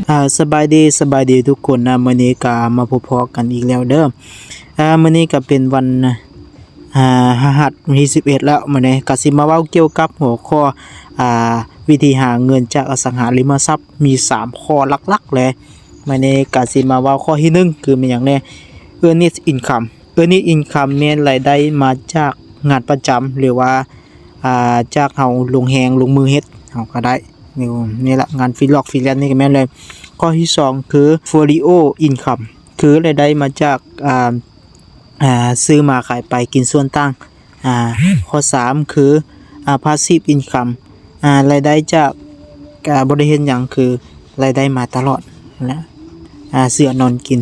ອ່າ ສະບາຍດີ ສະບາຍດີທຸກຄົນນະ. ມື້ນີ້ກະມາພົບພໍ້ກັນອີກແລ້ວເດີ. ອ່າ ມື້ນີ້ກະເປັນວັນ ອ່າ ພະຫັດ ວັນທີສິບເອັດແລ້ວ. ມື້ນີ້ກະຊິມາເວົ້າກ່ຽວກັບຫົວຂໍ້ ອ່າ ວິທີຫາເງິນຈາກອະສັງຫາລິມະຊັບ ມີສາມຂໍ້ຫຼັກໆເລີຍ. ມື້ນີ້ກະຊິມາເວົ້າຂໍ້ທີໜຶ່ງ ຄືແມ່ນຫຍັງແດ່? Earned income. Earned income ແມ່ນລາຍໄດ້ມາຈາກງານປະຈຳ ຫຼືວ່າ ອ່າ ຈາກເຮົາລົງແຮງລົງມືເຮັດ ເຮົາກະໄດ້ ນີ້ລະ ງານຟຣີລອກຟຣີແລນນີ້ກະແມ່ນເລີຍ. ຂໍ້ທີສອງ ຄື Folio income ຄືລາຍໄດ້ມາຈາກ ອ່າ ຊື້ມາຂາຍໄປ ກິນສ່ວນຕ່າງ. ອ່າ ຂໍ້ສາມ ຄື ອ່າ Passive income ອ່າ ລາຍໄດ້ຈາກ ກະບໍ່ໄດ້ເຮັດຫຍັງ ຄືລາຍໄດ້ມາຕະຫຼອດນະ. ອ່າ ເສືອນອນກິນ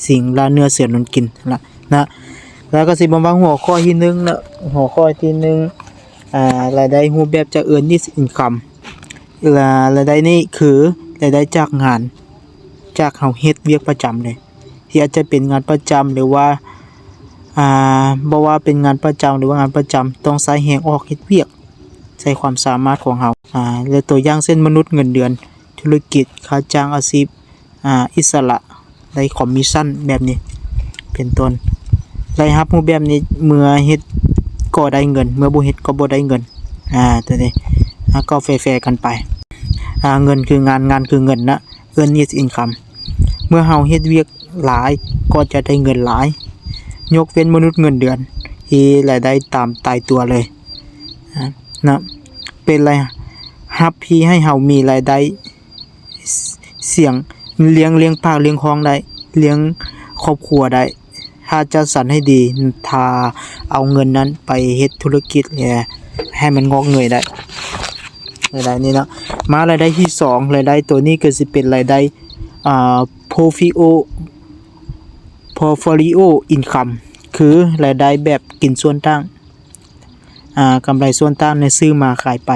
ສິ່ງລ່າເນື້ອເສືອນອນກິນລະນະ. ແລ້ວກະຊິມາເວົ້າຫົວຂໍ້ທີໜຶ່ງເນາະ. ຫົວຂໍ້ທີໜຶ່ງ ອ່າ ລາຍໄດ້ຮູບແບບຈາກ Earned income ລາຍໄດ້ນີ້ຄືລາຍໄດ້ຈາກງານ ຈາກເຮົາເຮັດວຽກປະຈຳເລີຍ ທີ່ອາດຈະເປັນງານປະຈຳ ຫຼືວ່າ ອ່າ ບໍ່ວ່າເປັນງານປະຈຳ ຫຼືວ່າງານປະຈຳ ຕ້ອງໃຊ້ແຮງອອກເຮັດວຽກ ໃຊ້ຄວາມສາມາດຂອງເຮົາ. ອ່າ ແລະ ຕົວຢ່າງເຊັ່ນ ມະນຸດເງິນເດືອນ, ທຸລະກິດ, ຄ່າຈ້າງອາຊີບ ອ່າ ອິດສະຫຼະ ໄດ້ຄອມມິຊັນແບບນີ້ເປັນຕົ້ນ. ລາຍຮັບຮູບແບບນີ້ ເມື່ອເຮັດກໍໄດ້ເງິນ ເມື່ອບໍ່ເຮັດກໍບໍ່ໄດ້ເງິນ. ອ່າ ຕົວນີ້ ອ່າ ກໍແຟໆກັນໄປ. ອ່າ ເງິນຄືງານ ງານຄືເງິນນະ. Earned income ເມື່ອເຮົາເຮັດວຽກຫຼາຍກໍຈະໄດ້ເງິນຫຼາຍ ຍົກເວັ້ນມະນຸດເງິນເດືອນທີ່ລາຍໄດ້ຕາມຕາຍຕົວເລີຍນະ. ເປັນລາຍຮັບທີ່ໃຫ້ເຮົາມີລາຍໄດ້ ສ- ສຽງ ລ້ຽງ ລ້ຽງປາກລ້ຽງທ້ອງໄດ້ ລ້ຽງຄອບຄົວໄດ້. ຖ້າຈັດສັນໃຫ້ດີ ຖ້າເອົາເງິນນັ້ນໄປເຮັດທຸລະກິດ ແລະ ໃຫ້ມັນງອກເງີຍໄດ້ ລາຍໄດ້ນີ້ເນາະ. ມາລາຍໄດ້ທີສອງ ລາຍໄດ້ໂຕນີ້ກະຊິເປັນລາຍໄດ້ ອ່າ Portfolio Portfolio income ຄືລາຍໄດ້ແບບກິນສ່ວນຕ່າງ ອ່າ ກຳໄລສ່ວນຕ່າງໃນຊື້ມາຂາຍໄປ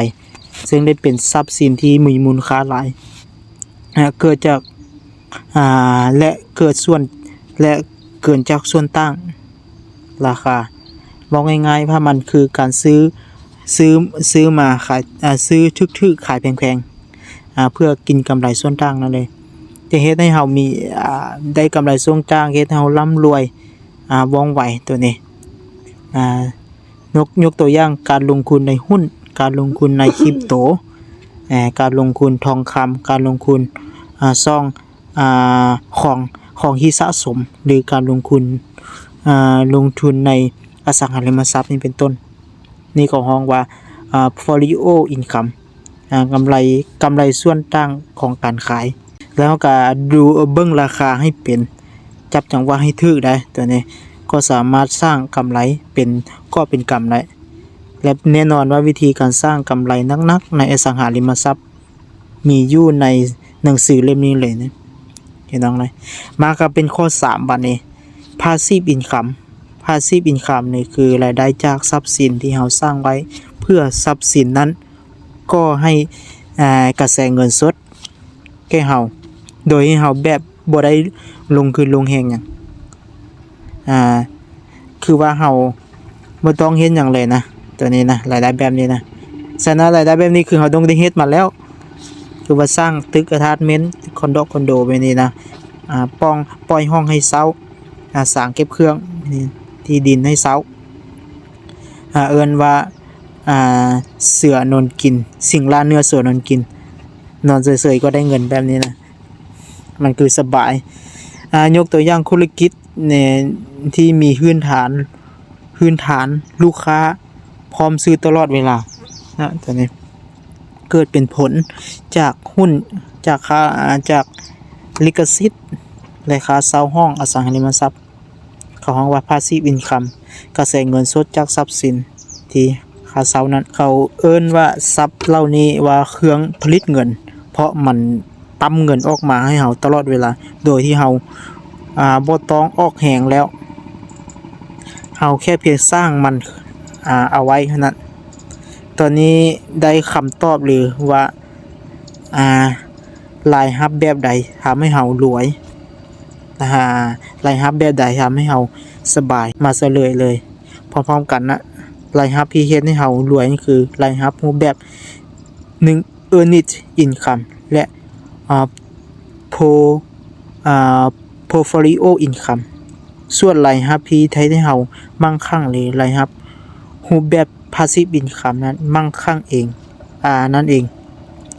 ເຊິ່ງໄດ້ເປັນຊັບສິນທີ່ມີມູນຄ່າຫຼາຍ ເກີດຈາກ ອ່າ ແລະ ເກີດສ່ວນ ແລະ ເກີນຈາກສ່ວນຕ່າງລາຄາ. ເວົ້າງ່າຍໆ ວ່າມັນຄືການຊື້ ຊື້ ຊື້ມາຂາຍ ອ່າ ຊື້ຖືກໆ ຂາຍແພງໆ ອ່າ ເພື່ອກິນກຳໄລສ່ວນຕ່າງນັ້ນເລີຍ ຈະເຮັດໃຫ້ເຮົາມີ ອ່າ ໄດ້ກຳໄລສ່ວນຕ່າງ ເຮັດໃຫ້ເຮົາລ່ຳລວຍ ອ່າ ວ່ອງໄວ ໂຕນີ້ ອ່າ ຍົກ ຍົກຕົວຢ່າງ ການລົງທຶນໃນຫຸ້ນ, ການລົງທຶນໃນຄຣິບໂຕ, ແລະ ການລົງທຶນທອງຄຳ, ການລົງທຶນ ອ່າ ຊ່ອງ ອ່າ ຂອງ ຂອງທີ່ສະສົມ ຫຼື ການລົງທຶນ ອ່າ ລົງທຶນໃນອະສັງຫາລິມະຊັບນີ້ເປັນຕົ້ນ. ນີ້ເຂົາຮ້ອງວ່າ ອ່າ Folio Income ອ່າ ກຳໄລ ກຳໄລສ່ວນຕ່າງຂອງການຂາຍ. ແລ້ວເຮົາກະດູເບິ່ງລາຄາໃຫ້ເປັນ ຈັບຈັງຫວະໃຫ້ຖືກໄດ໋ ຕົວນີ້ກໍສາມາດສ້າງກຳໄລເປັນກອບເປັນກຳໄດ້ ແລະ ແນ່ນອນວ່າວິທີການສ້າງກຳໄລໜັກໆໃນອະສັງຫາລິມະຊັບ ມີຢູ່ໃນໜັງສືເຫຼັ້ມນີ້ເລີຍນະ ເຫັນບໍ່ເລີຍ. ມາກໍເປັນຂໍ້ສາມ ບາດນີ້ Passive Income. Passive Income ນີ້ຄືລາຍໄດ້ຈາກຊັບສິນທີ່ເຮົາສ້າງໄວ້ ເພື່ອຊັບສິນນັ້ນກໍໃຫ້ ອ່າ ກະແສເງິນສົດ ແກ່ເຮົາ ໂດຍທີ່ເຮົາແບບບໍ່ໄດ້ລົງທຶນລົງແຮງຫຍັງ ອ່າ ຄືວ່າເຮົາບໍ່ຕ້ອງເຮັດຫຍັງເລີຍນະ ຕົວນີ້ນະ ລາຍໄດ້ແບບນີ້ນະ. ສະນັ້ນລາຍໄດ້ແບບນີ້ຄືເຮົາຕ້ອງໄດ້ເຮັດມາແລ້ວ ຄືວ່າສ້າງຕຶກອາພາດເມັນ ຄອນໂດ ຄອນໂດແບບນີ້ນະ ອ່າ ປ່ອງ ປ່ອຍຫ້ອງໃຫ້ເຊົ່າ ອ່າ ສາງເກັບເຄື່ອງ ທີ່ດິນໃຫ້ເຊົ່າ ອ່າ ເອີ້ນວ່າ ອ່າ ເສືອນອນກິນ ສິ່ງລ່າເນື້ອເສືອນອນກິນ ນອນເສີຍໆກໍໄດ້ເງິນແບບນີ້ນະ ມັນຄືສະບາຍ. ອ່າ ຍົກຕົວຢ່າງທຸລະກິດ ແນ ທີ່ມີພື້ນຖານ ພື້ນຖານລູກຄ້າພ້ອມຊື້ຕະຫຼອດເວລານະ ຕົວນີ້ເກີດເປັນຜົນຈາກຫຸ້ນ ຈາກຄ່າ ອ່າ ຈາກລິຂະສິດ ແລະ ຄ່າເຊົ່າຫ້ອງອະສັງຫາລິມະຊັບ. ເຂົາຮ້ອງວ່າ Passive Income ກະແສເງິນສົດຈາກຊັບສິນທີ່ຄ່າເຊົ່ານັ້ນ. ເຂົາເອີ້ນວ່າຊັບເຫຼົ່ານີ້ວ່າເຄື່ອງຜະລິດເງິນ ເພາະມັນປ້ຳເງິນອອກມາໃຫ້ເຮົາຕະຫຼອດເວລາ ໂດຍທີ່ເຮົາ ອ່າ ບໍ່ຕ້ອງອອກແຮງແລ້ວ ເຮົາແຄ່ພຽງສ້າງມັນ ອ່າ ເອົາໄວ້ເທົ່ານັ້ນ. ຕອນນີ້ໄດ້ຄຳຕອບເລີຍວ່າ ອ່າ ລາຍຮັບແບບໃດທຳໃຫ້ເຮົາລວຍ ລາຍຮັບແບບໃດທຳໃຫ້ເຮົາສະບາຍ ມາສະເຫຼີຍເລີຍພ້ອມໆກັນນະ. ລາຍຮັບທີ່ເຮັດໃຫ້ເຮົາລວຍນີ້ຄືລາຍຮັບຮູບແບບ ໜຶ່ງ Earned Income ແລະ ອ່າ ໂພ ໂພ ອາ ໂພຟໍຕໂຟລີໂອອິນຄຳ. ສ່ວນລາຍຮັບທີ່ເຮັດໃຫ້ເຮົາມັ່ງຄັ່ງ ຫຼື ລາຍຮັບຮູບແບບພາສຊີບອິນຄຳນັ້ນມັ່ງຄັ່ງເອງ ອາ ນັ້ນເອງ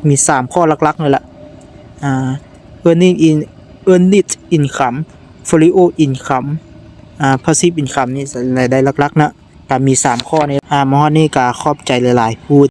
ມີສາມຂໍ້ຫຼັກໆ ນີ້ແຫຼະ ອາ ເອີນນິດອິນ ເອີນນິດອິນຄຳ ໂຟລີໂອອິນຄຳ ອາ ພາສຊີບອິນຄຳ ນີ້ລາຍໄດ້ຫຼັກໆ ນະ ກະມີສາມຂໍ້ນີ້ ອາ ມາຮອດນີ້ກະຂອບໃຈຫຼາຍໆ ຜູ້